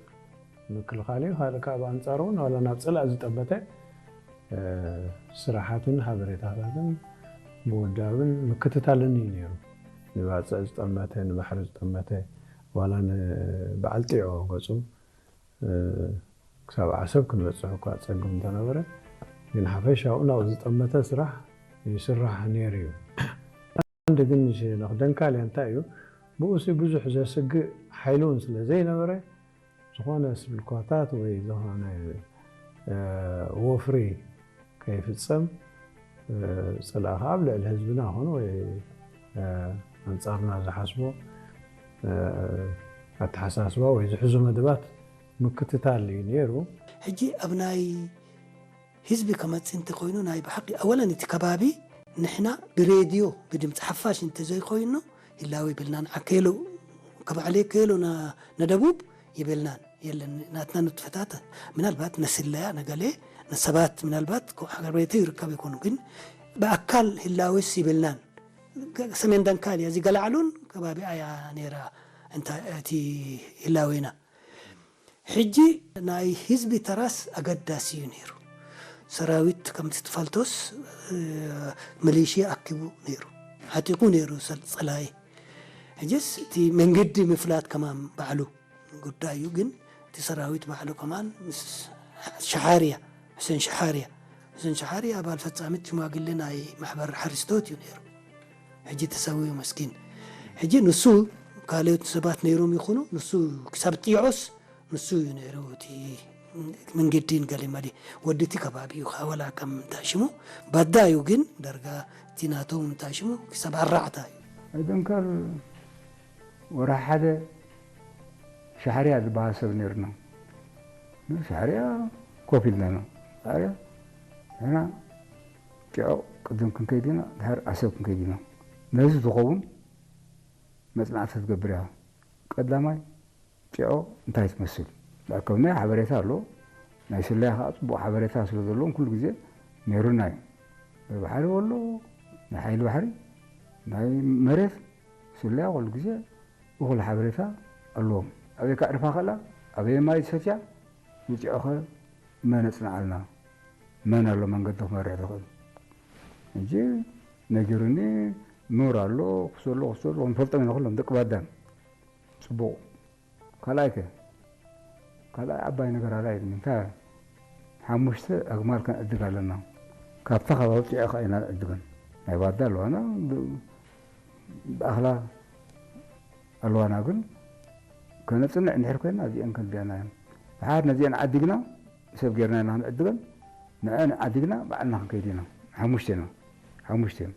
ምክልኻል እዩ። ካልእ ከኣ ብኣንጻሩ እውን ዋላ ናብ ጽላእ ዝጠመተ፣ እ፣ ስራሓትን ሓበሬታታትን ምውዳብን ምክትታልን እዩ ነይሩ። ንባጽዕ ዝጠመተ፣ ንባሕሪ ዝጠመተ፣ ዋላ ንበዓል ጢዖ ገጹ፣ እ፣ ክሳብ ዓሰብ ክንበጽሕ እኳ ጸግም እንተነበረ፣ ግን ሓፈሻኡ ናብኡ ዝጠመተ ስራሕ ይስራሕ ነይሩ እዩ። ቀንዲ ግን ንሽ-፣ ንኽደንካልያ እንታይ እዩ፣ ብኡሲ ብዙሕ ዘስግእ ሓይሊ እውን ስለ ዘይነበረ፣ ዝኾነ ስልኳታት ወይ ዝኾነ፣ እ፣ ወፍሪ ከይፍጸም፣ እ፣ ጽልኢ ከኣ ኣብ ልዕሊ ህዝብና ኾነ ወይ፣ እ፣ ኣንጻርና ዝሓስቦ፣ እ፣ ኣተሓሳስባ ወይ ዝሕዙ መደባት ምክትታል እዩ ነይሩ። ሕጂ ኣብ ናይ ህዝቢ ከመጽእ እንተኾይኑ፣ ናይ ብሓቂ ኣወለን እቲ ከባቢ ንሕና ብሬድዮ ብድምፂ ሓፋሽ እንተዘይኮይኑ ህላወ ይብልናን። ዓከሎ፣ ከባዕለ ከሎ ና-፣ ነደቡብ ይብልናን። የለን፣ ናትና ንጥፈታት ምናልባት ነስለያ ነገሌ ነሰባት ምናልባት ኮ-፣ ሓገር ቤቱ ይርከብ ይኮኑ፣ ግን ብኣካል ህላወስ ይብልናን። ገ-፣ ሰሜን ደንካል እያ፣ እዚ ገላዕሉን ከባቢ ኣያ ነይራ እንታ እቲ ህላዌና። ሕጂ ናይ ህዝቢ ተራስ ኣገዳሲ እዩ ነይሩ። ሰራዊት ከምቲ ትፈልጦስ፣ እ፣ ሚሊሽያ ኣኪቡ ነይሩ፣ ዓጢቑ ነይሩ ሰል-፣ ጸላኢ። ሕጅስ እቲ መንገዲ ምፍላጥ ከማን ባዕሉ ጉዳይ እዩ፣ ግን እቲ ሰራዊት ባዕሉ ከማን ምስ ሸሓርያ፣ ሕሴን ሸሓርያ፣ ሕሴን ሸሓርያ ኣባል ፈጻሚት ሽማግሌ ናይ ማሕበር ሓረስቶት እዩ ነይሩ። ሕጂ ተሰዊኡ መስኪን። ሕጂ ንሱ ካልኦት ሰባት ነይሮም ይኹኑ፣ ንሱ ክሳብ ጢዖስ ንሱ እዩ ነይሩ እቲ መንገዲን ገለ መለ ወዲ እቲ ከባቢ እዩ፣ ወላ ከም እንታይ ሽሙ ባዳ እዩ፣ ግን ዳርጋ እቲ ናቶም እንታይ ሽሙ ክሳብ ኣራዕታ እዩ። ኣይደንከር ወርሒ ሓደ ሻሕርያ ዝበሃል ሰብ ነይሩና። ሻሕርያ ኮፍ ኢልና ኢና። ሻሕርያ ንሕና ጢዖ ቅድም ክንከይድ ኢና፣ ድሓር ዓሰብ ክንከይድ ኢና። ነዚ ዝኸውን መጽናዕቲ ክትገብር ኢኻ። ቀዳማይ ጢዖ እንታይ ትመስል? ከም ናይ ሓበሬታ ኣሎ። ናይ ስለያ ከኣ ጽቡቕ ሓበሬታ ስለ ዘለዎም ኩሉ ግዜ ነይሩና እዩ። ናይ ባሕሪ ኣሎ፣ ናይ ሓይሊ ባሕሪ፣ ናይ መሬት ስለያ ኩሉ ግዜ እኹል ሓበሬታ ኣለዎም። ኣበይ ከዕርፋ ክእላ፣ ኣበይ ማይ ትሰትያ፣ ንጢዖኸ መን የጽንዓልና፣ መን ኣሎ መንገዲ ክመርሕ ዝኽእል? ሕጂ ነጊሩኒ፣ ኑር ኣሎ፣ ክሶ ኣሎ፣ ክሶ ኣሎ፣ ክንፈልጦም ኢና ኩሎም ደቂ ባዳን። ጽቡቕ። ካልኣይ ከ? ካልኣይ ዓባይ ነገር ኣላ እዩ። እንታይ? ሓሙሽተ ኣግማል ከነዕድግ ኣለና። ካብታ ከባቢ ጢዖ ከኣ ኢና ንዕድገን። ናይ ባዳ ኣለዋና፣ ብ-፣ ብኣኽላ ኣለዋና፣ ግን ከነጽንዕ እንድሕር ኮይና እዚአን ከንድያና እየን። ድሓር ነዚአን ዓዲግና፣ ሰብ ጌርና ኢና ክንዕድገን። ንዐን ዓዲግና ባዕልና ክንከይድ ኢና። ሓሙሽተ ኢና። ሓሙሽተ እዮም።